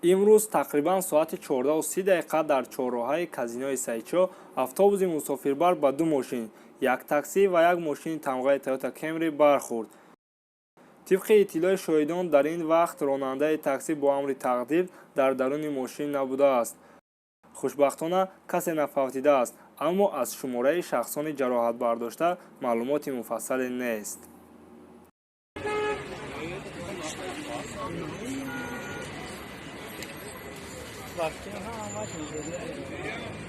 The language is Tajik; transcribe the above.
Имрӯз тақрибан соати 14:30 дар чорроҳаи казинои Сайчо автобуси мусофирбар ба ду мошин, як таксӣ ва як мошини тамғаи Тойота Кемри бархӯрд. Тибқи иттилои шоҳидон, дар ин вақт ронандаи таксӣ бо амри тақдир дар даруни мошин набудааст. Хушбахтона, касе нафавтидааст, аммо аз шумораи шахсони ҷароҳатбардошта маълумоти муфассале нест. Вақти ҳамаш инҷурия.